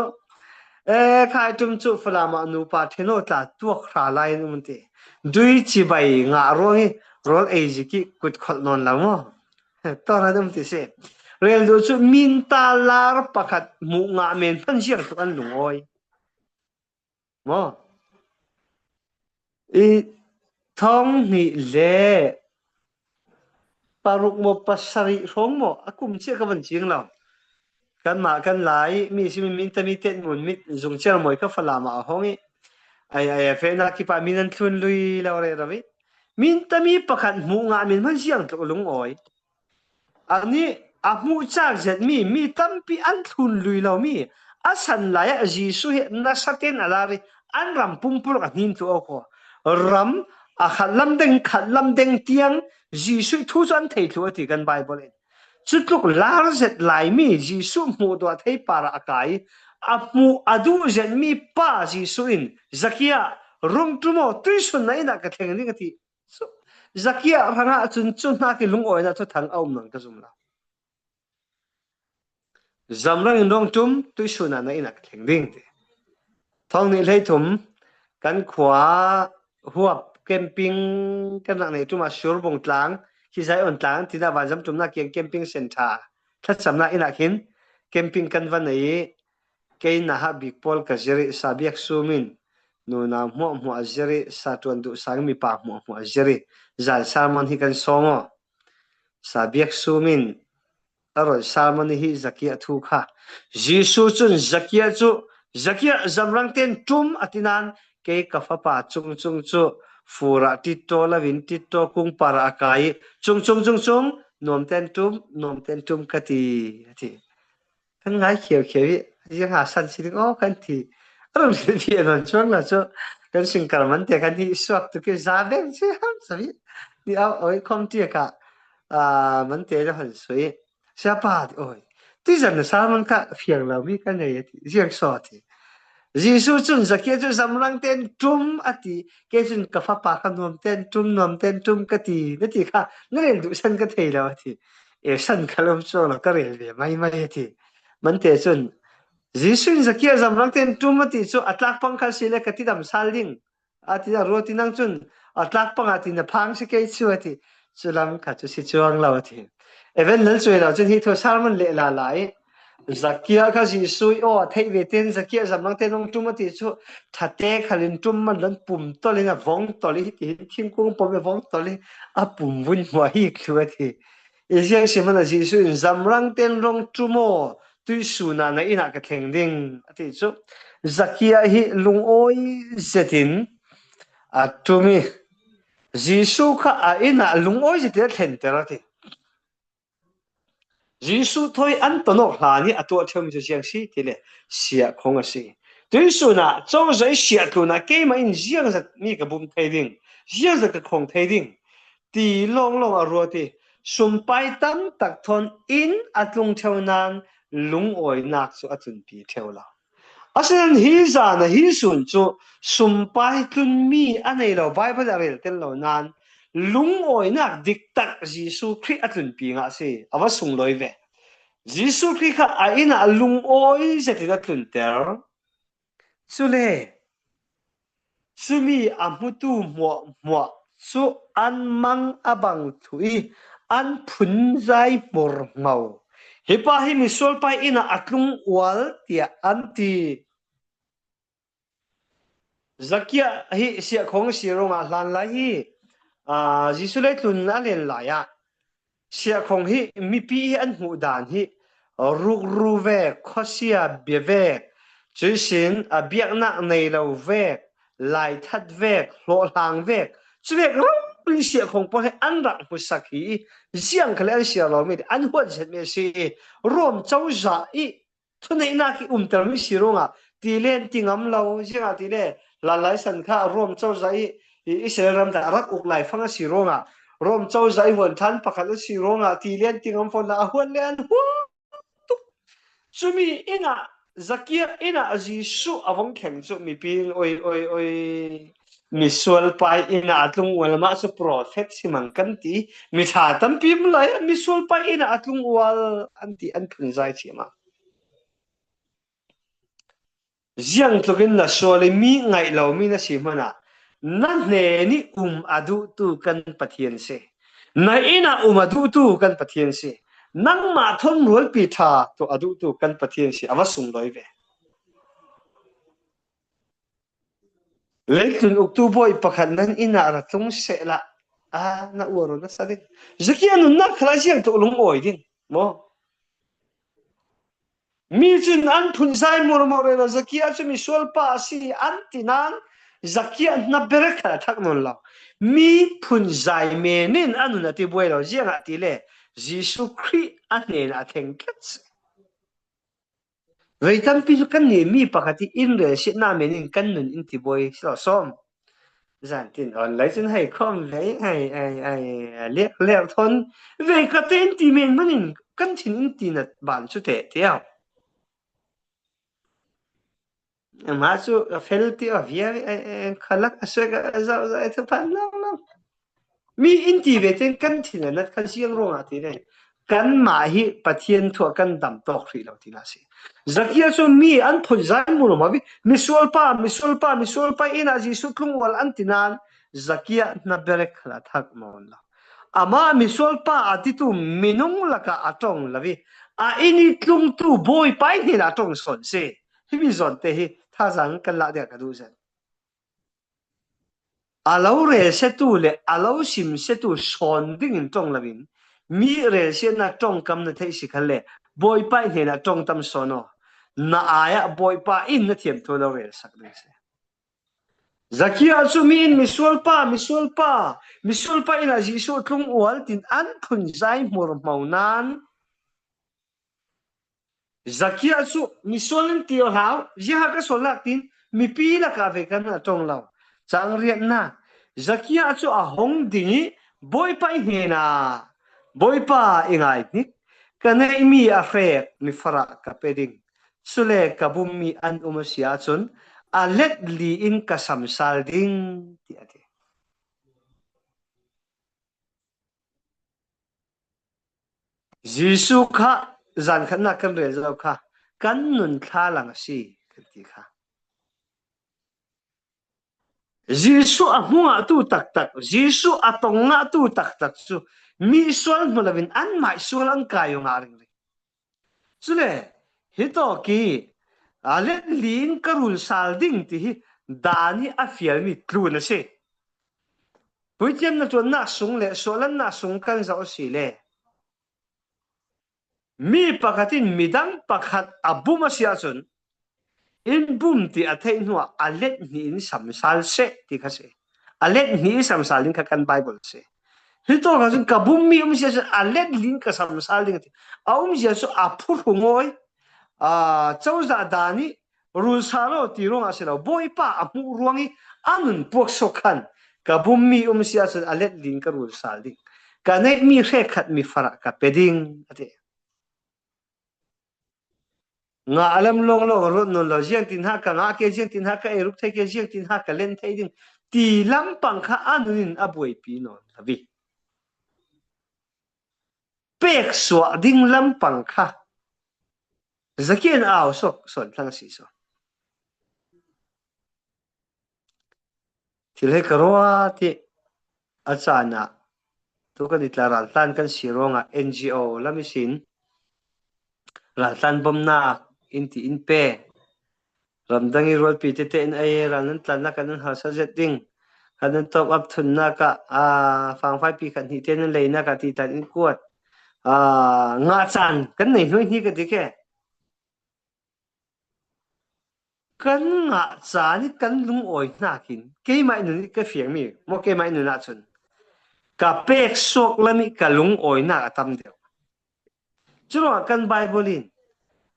E, kha ṭum cu Falam ah nupa ṭheno tla tuak hra lai in um ti. Dui cibai ngah ruang i rawl ei zik i kut kholh nawn lo maw? Tawn an um ti si. Rel duh cu minta lar pakhat hmuh ngah men hman ziang tluk an lungawi. Maw? I thawng hnih le paruk maw, pasarih hrawng maw, a kum cia ka van cing lo. Kanmah kan lai, mi simi minta mi ten mun mit zung ciar mawi kha Falam ah a hong i, ai, ai, a fehnak kipah mi nan thlun lui lo rero i, minta mi pakhat hmuh ngah min hman ziang tluk lungawi. Anih a hmuh cak zetmi mi tampi an thlun lui lomi a san lai ah Jesuh hi nasa tein a lar i an ram pumpuluk a hnin thluh aw kho. Ram a khat lam deng, khat lam deng tiang Jesuh thu cu an thei thluh a ti kan Baibal in. Cutluk lar zet laimi Jesuh hmuh tuah thei parah a kai i a hmuh a duh zetmi pa Jesuh in, "Zakia, rung ṭum aw, tuisun na inn ah ka thleng ding," a ti. Zakia hrangah cun cu hnak i lungawinak thuthang a um nawn ka zum lo. Zamrang in rung ṭum, tuisun ah na inn ah ka thleng ding ti. Thawng hnih hleithum kan khua huap camping kan rak neih ṭum ah Surbung tlang, khi Zion tlang tinah vanzam ṭumnak kiang camping centre thlacamnak inn ah khin camping kan va nei i, kei nahah bik pawl ka zir i, sabiak sum in nunau hmuahhmuah a zir i, sa ṭuan duh sang mipa hmuahhmuah a zir i, zan sermon hi kan sawng aw. Sabiak sum in a rawn sermon i hi Zakia thu kha. Jesuh cun Zakia cu, "Zakia, zamrang ten ṭum," a ti nain, "Kei ka fapa cungcung cu fur ah ṭitṭaw lo in ṭitṭaw kung parah a kai i, cungcung cungcung, nuam ten ṭum, nuam ten ṭum ka ti," a ti. Kan ngai khiaukhia i, ziang a san si ding aw kan ti. A run pi a non chuang lo cu kan singkar man te kan hi suak tuk i, za beng si ham sa i, ni au oi khom ti ka, a, man te le hon sui. Siapa ti, oi, ti zan na sermon ka fiang lo mi kan nei a ti, ziang so ti. Jesu cun Zakia cu, "Zamrang ten ṭum," a ti. Kei cun, "Ka fapa kha nuam ten ṭum, nuam ten ṭum," ka ti. Na ti kha, na rel duhsan ka thei lo, a ti. E, san kha lo cu lo, ka rel ve mai mai, a ti. Mante cun, Jesu in, "Zakia, zamrang ten ṭum," a ti cu, "A tlak pang khal si le ka tidam sal ding," a ti. A ruat i nang cun, "A tlak pang," a ti, "na phang si kei cu," a ti. Cu lam kha cu si cuang lo, a ti. Even lal cuai lo cun hi thu sermon leh lala i, Zakia kha Jesu i aw a theih ve ten, Zakia, zamrang ten hong ṭum, a ti cu, ṭhate khal in ṭum man lo in pum tol in a vong tol i, hi tihin thingkung pom i vong tol i a pum vun hmuah hi thlu, a ti. I ziang si hmanh ah Jesu in, "Zamrang ten rung ṭum aw, tuihsun ah na inn ah ka thleng ding," a ti cu, Zakia hi lungawi zetin a ṭum i, Jesu kha a inn ah lungawi zetin a thlenter, a ti. Jesu thawi an ton awk hlan i a tuah ṭheumi cu ziang si ti le, siahkhong a si. Tuihsun ah cozah i siah tlun ah keimah in ziangzat mi ka bum thei ding, ziangzat ka khong thei ding, ti lawnglawng a ruat i, sumpai tam tak thawn inn a tlung ṭheu nain lungawinak cu a tlunpi ṭheu lo. Asinain hi zan ah hi sun cu sumpai tlunmi a nei lo, Baibal a rel tel lo nain lungawinak diktak Jesu Khrih a tlunpi ngah si, a va sunglawi ve. Jesu Khrih kha a inn ah lungawi zetin a tlunter. Cule, cumi a hmutu hmuahhmuah cu an mang a bang thlu i an phunzai hmurhmo. "Hi pa hi misual pa inn ah a tlung ual," tiah an ti. Zakia hi siahkhong a si ruangah hlanlai hi, aa, Jesu lei tlun a len lai ah siahkhong hi mipi hi an hmuh dan hi rukru vek, khuasia bia vek, cuihsin a biaknak nei lo vek, laithat vek, hlawhhlang vek, cuvek rori siahkhong pawl hi an rak hmuhsak hi i, ziang khal an siar lo mi, an huat zet mi a si i, Rom cozah i thuneihnak i umter mi si ruangah ti len ti ngam lo, ziangahtile hlanlai san kha Rom cozah i, i Israel ram ta a rak uk lai fang a si ruangah, Rom cozah i huan ṭhan pakhat a si ruangah ti len ti ngam fawn la, a huat le an huat tuk. Cumi inn ah, Zakia inn ah Jesu a vong thleng cu mipi in, "Oi, oi, oi, misual pa inn ah a tlung ual, mah cu profet si mang," kan ti. Miṭha tampi um lai ah misual pa inn ah a tlung ual an ti, an phunzai ciamah. Ziang tlukin na sual i mi ngaih lomi na si hmanh ah, na hnen i um a duhtu kan Pathian si. Na inn ah um a duhtu kan Pathian si. Nangmah thawn rualpi ṭha tuah a duhtu kan Pathian si, a va sunglawi ve. Leitlun uktu bawi pakhat nan inn ah ra tlung sehla, aa, na uar uh na sa ding. Zakia nunnak khal ah ziang tuk lungawi ding maw? Mi cun an phunzai murmur rero, Zakia cu misual pa a si an ti nain Zakia hna berek khat a thak nawn lo. Mi phunzai men in a nun a ti buai lo, ziangahtile Jesu Khrih a hnen a thleng tlat si. Vei tampi cu kan nih mi pakhat i in relsiatnak men in kan nun in ti buai si lo sawm. Zantin online cun hei khawm ve, hei, hei, hei, liak, liak thawn ve ka te in ti men hmanh in kan thin in ti na ban cu teh tiau. Amah cu a fel ti a via, hei, hei, khalak a suak a zau zau a thuphan lo lo. Mi in ti ve tein kan thin a nat kha ziang ruangah ti le, kanmah hi Pathian thu ah kan dam tawk hrih lo ti na si. Zakia cu mi an phunzai murmur i, misual pa, misual pa, misual pa inn ah Jesu tlung ual an ti nain Zakia hna berek khal a thak nawn lo. Amah misual pa a titu minung lakah a ṭong lo i, a inn i tlungtu Bawipa i hnenah a ṭong sawn si. Himi zawnte hi thazaang kan lah dingah ka duh zen. A lo relsiatu le a lo simsiatu sawn dingin ṭong loin, mi relsiatnak ṭongkam na theih si khalle, Bawipa i hnenah ṭongtam sawn aw. Na ai ah Bawipa in na thiamthu lo relsak ding si. Zakia cu mi in misual pa, misual pa, misual pa inn ah Jesuh tlung ual tin an phunzai hmurhmo nain, Zakia cu misual in ti aw hlau, ziaha ka sual lak tin mipi lakah ve kan a ṭong lo. Cang riatnak, Zakia cu a hong ding i Bawipa i hnenah, Bawipa i ngai hnik, ka neihmi a hrek mi farah ka pe ding. Cule ka bummi an um a si ahcun a let li in ka samsal ding, tiah a ti. Jesuh kha zankhatnak kan rel zo kha kan nun thlalang a si kan ti kha. Jesuh a hmu ngahtu taktak, Jesuh a tong ngahtu taktak cu misual hmu loin anmah sual an kai aw ngah ringring. Cule hitawk i a let li in ka rul sal ding ti hi dan hi a fialmi tlun a si. Puithiam na ṭuannak sung le suahlannak sung kan zoh a si le mi pakhat in midang pakhat a bum a si ahcun, in bum ti a theih hnuah a let hnih in samsal seh ti kha si. A let hnih in samsal ding kha kan Bible si. Hitawk ah cun ka bummi um si ahcun a let li in ka samsal ding a ti. A umzia cu a phu hru ngawi, aa, cozah dan i rul sal aw ti ruangah a si lo. Bawipa a hmuh ruang i a nun puak suak khan ka bummi um si ahcun a let li in ka rul sal ding. Ka neihmi hrekkhat mi farah ka pe ding, a ti. Ngah a lam lawnglawng a ruat nawn lo, ziangtin ha ka ngah ke, ziangtin ha ka ei ruk thei ke, ziangtin ha ka len thei ding ti lampang kha a nun in a buaipi nawn lo i peksuah ding lampang kha Zakia in au sok sawn thlang a si sawn. Thil hei ka ruat i a caan ah tu kan i tla ralhlan kan si ruangah N G O lam ihsin ralhlan bomnak in ti in pe. Ramdang i rualpi tete in ei ral nan tlannak kan nan harsa zet ding. Kan nan top up thunnak ah, aa, fangfaipi khat hnih te nan leinak ah ti tan in kuat. Aa, ngah caan kan nei hnuai hni ka ti ke. Kan ngah caan i kan lungawi hnakin keimah i nun i ka fiangmi maw, keimah i nun ahcun ka pek suak lam i ka lungawinak a tam deuh. Curuangah kan Bible in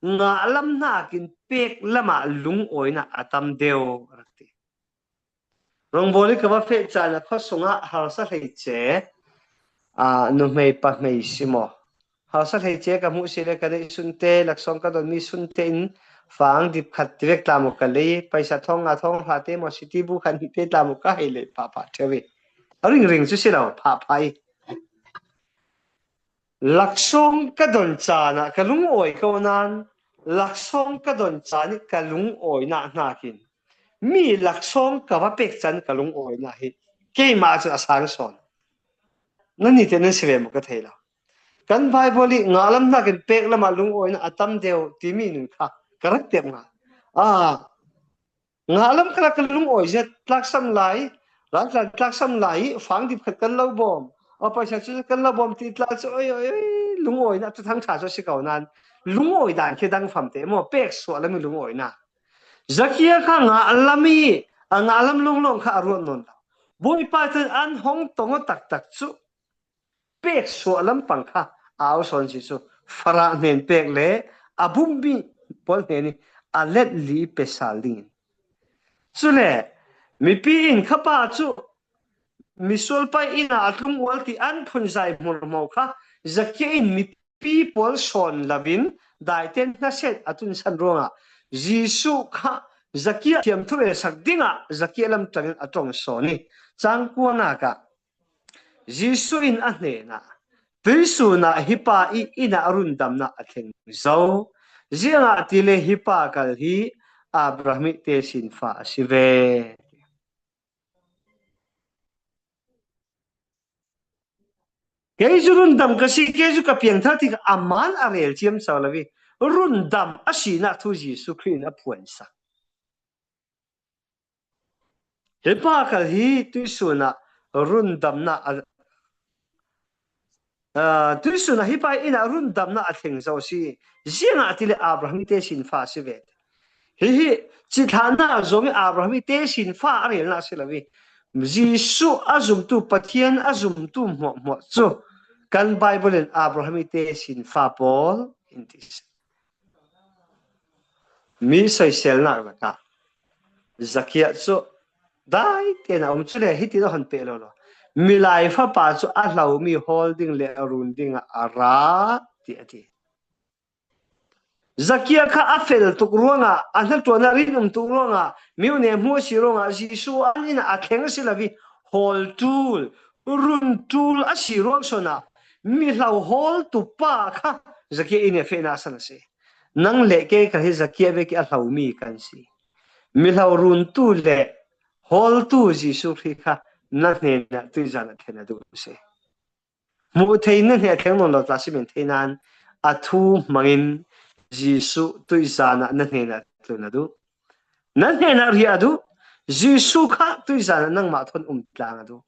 ngah lam hnakin pek lamah lungawinak a tam deuh a rak ti. Rongbawli ka va feh caan a khuasung ah harsa hleice, aa, nuhmei pahmei si maw? Harsa hleice ka hmuh si le ka neih sunte, laksawng ka donmi sunte in fang dip khat ti vek tla maw ka lei, paisa thawng nga thawng hra te maw, city bu khat hnih te tla maw ka hei lei phapha ṭheu i. A ringring cu si lo, phapha i. Laksawng ka don caan ah ka lungawi ko nain, laksawng ka don caan i ka lungawinak hnakin mi laksawng ka va pek caan ka lungawinak hi keimah cun a sang sawn. Nannih te nan si ve maw ka thei lo. Kan Bible i ngah lam hnakin pek lamah lungawinak a tam deuh timi nun kha ka rak tep hnga. Aa, ngah lam kha ka lungawi zet, tlaksam lai, raltlan tlaksam lai i fang dip khat kan lo bawm. A paisa cu kan lo bawm ti tla cu, oi, oi, oi, lungawinak tu thangṭha cu a si ko nain lungawi dan khi dang famte maw, pek suah lam i lungawinak. Zakia kha ngah lam i, a ngah lam lawnglawng kha a ruat nawn lo. Bawipa cun an hong tong aw taktak cu pek suah lampang kha a au sawn si cu, farah hnen pek le a bummi pawl hnen i a let li pe sal dingin. Cule mipi in kha pa cu misual pai inn ah a tlung ual ti an phunzai hmurhmo kha Zakia in mipi pawl sawn loin daiten hnaset a tunsan ruangah Jesuh kha Zakia thiamthu relsak dingah Zakia lam ṭangin a ṭong sawn i, cang kuanak ah Jesuh in a hnenah, tuisun ah hi pa i inn ah rundamnak a thleng zo, ziangahtile hi pa kal hi Abraham i tesinfa a si ve. Kei cu rundam ka si, kei cu ka piangthar ti kha a man a rel ciamco lo i, rundam a sinak thu Jesuh Khrih in a phuansak. Hi pa kal hi tuisun ah rundamnak a, aa, tuisun ah hi pa inn ah rundamnak a thleng zo a si. Ziangahtile Abraham i tesinfa a si ve. Hihi cithlahnak zong i Abraham i tesinfa a relnak a si lo i, Jesuh a zumtu, Pathian a zumtu hmuahhmuah cu kan Bible in Abraham i tesinfa pawl in ti si. Mi soiselnak lakah Zakia cu dai tein a um, cule hitin a hon peh lo lo. Milai fapa cu a hlomi hawl ding le a run dingah a ra, tiah a ti. Zakia kha a fel tuk ruangah, a hnaṭuanah rin um tuk ruangah, mi u nehmu a si ruangah, Jesu an inah a thleng a si lo hi, hawl ṭul, run ṭul a si ruang sawnah, mi hlo hawltu pa kha Zakia in a fehna a san a si. Nang le kei kha hi Zakia vek hi a hlo mi kan si. Mi hlo runtu le hawltu Jesu Khrih kha na hnenah tuizan a thlen a duh si. Hmuh thei na hneh thleng nawn lo tla simen thei nan a thu hmangin Jesu tuizanah na hnenah tlun a duh. Na hnenah riah a duh. Jesu kha tuizanah nangmah thawn um tlang a duh.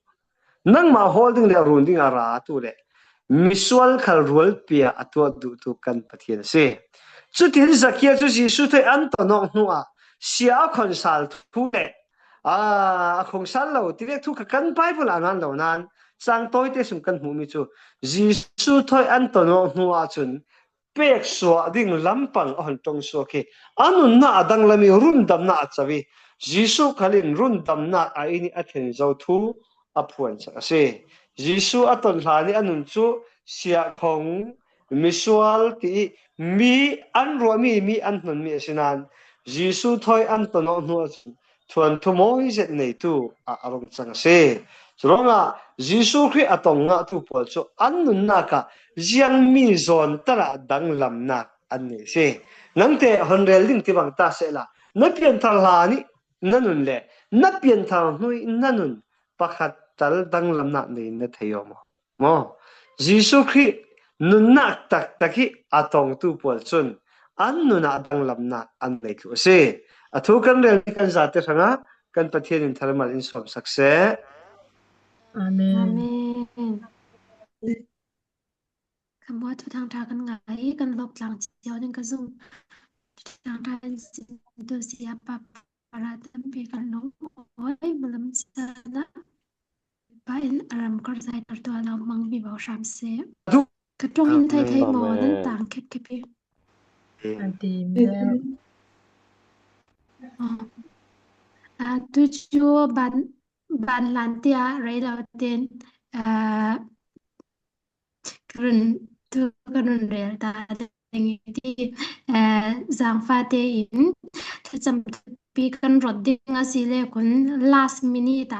Nangmah hawl ding le run ding a ra tu le misual khal rualpia a tuat duhtu kan Pathian a si. Chutin Zakia cu Jesu thawi an ton awk hnuah sia a khonsal thu le a khonsal lo tivek thu kha kan Bible a ngan lo nan cang tawite sung kan hmuhmi cu Jesu thawi an ton awk hnuah cun peksuah ding lampang a hon ṭong suak hi a nunnak a danglam i rundamnak a co i Jesu khal in rundamnak a in i a thlen zo thu a phuansak a si. Jesu a ton hlan i a nun cu siahkhong, misual ti i mi an ruahmi, mi an hnonmi a si nan Jesu thawi an ton awk hnu ahcun thuanthu mawi zet neitu ah a rung cang a si. Curuangah Jesu Khrih a tong ngahtu pawl cu an nunnak ah ziangmi zawnter ah danglamnak an nei a si. Nangte hon rel ding tivang ta sehla na pianthar hlan i na nun le na pianthar hnu i na nun pakhat tal danglamnak nei na thei aw maw? Maw? Jesu Khrih nunnak taktak i a tongtu pawl cun an nunah danglamnak an nei thluh a si. A thu kan relmi kan zate hrangah kan Pathian in tharmal in sawmsak seh. Amen. Amen. Kan mua thuthang ṭha kan ngai i kan lawp tlang cio ding ka zung. Thuthang ṭha in sin tu si a pa para tampi kan lung awi malam sana. Pa in a ram kar zai tar tua lo mang bi bo hram se. Ka ṭong in thei thei maw nan tang khep khep hi. A ti mel. A tu cu ban ban lan tia rei lo ten a ka run tu ka run rel ta ding i ti a zangfate in thlacam thupi kan rot ding a si le kun last minute a